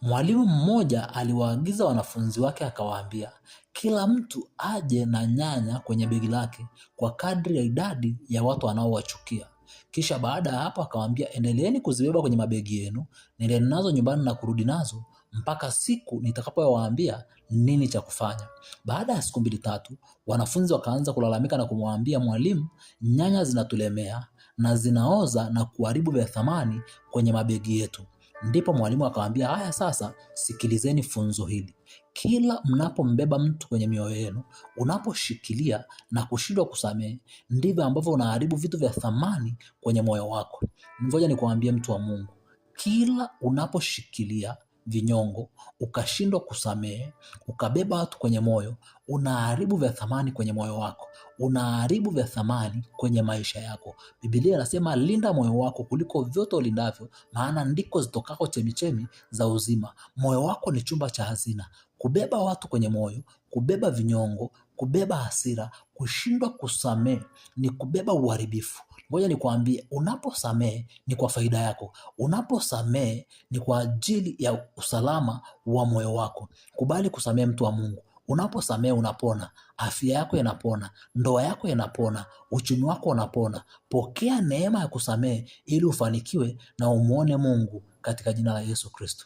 Mwalimu mmoja aliwaagiza wanafunzi wake akawaambia, kila mtu aje na nyanya kwenye begi lake kwa kadri ya idadi ya watu wanaowachukia. Kisha baada ya hapo akawaambia, endeleeni kuzibeba kwenye mabegi yenu, nendeni nazo nyumbani na kurudi nazo mpaka siku nitakapowaambia nini cha kufanya. Baada ya siku mbili tatu, wanafunzi wakaanza kulalamika na kumwambia mwalimu, nyanya zinatulemea na zinaoza na kuharibu vya thamani kwenye mabegi yetu. Ndipo mwalimu akawaambia, haya sasa sikilizeni funzo hili. Kila mnapombeba mtu kwenye mioyo yenu, unaposhikilia na kushindwa kusamehe, ndivyo ambavyo unaharibu vitu vya thamani kwenye moyo wako. Ngoja nikuambie mtu wa Mungu, kila unaposhikilia vinyongo, ukashindwa kusamehe, ukabeba watu kwenye moyo, unaharibu vya thamani kwenye moyo wako, unaharibu vya thamani kwenye maisha yako. Biblia inasema linda moyo wako kuliko vyote ulindavyo, maana ndiko zitokako chemichemi za uzima. Moyo wako ni chumba cha hazina. Kubeba watu kwenye moyo, kubeba vinyongo, kubeba hasira, kushindwa kusamehe ni kubeba uharibifu. Ngoja nikwambie, unaposamehe ni kwa faida yako, unaposamehe ni kwa ajili ya usalama wa moyo wako. Kubali kusamehe, mtu wa Mungu. Unaposamehe unapona, afya yako inapona, ndoa yako inapona, uchumi wako unapona. Pokea neema ya kusamehe ili ufanikiwe na umuone Mungu katika jina la Yesu Kristo.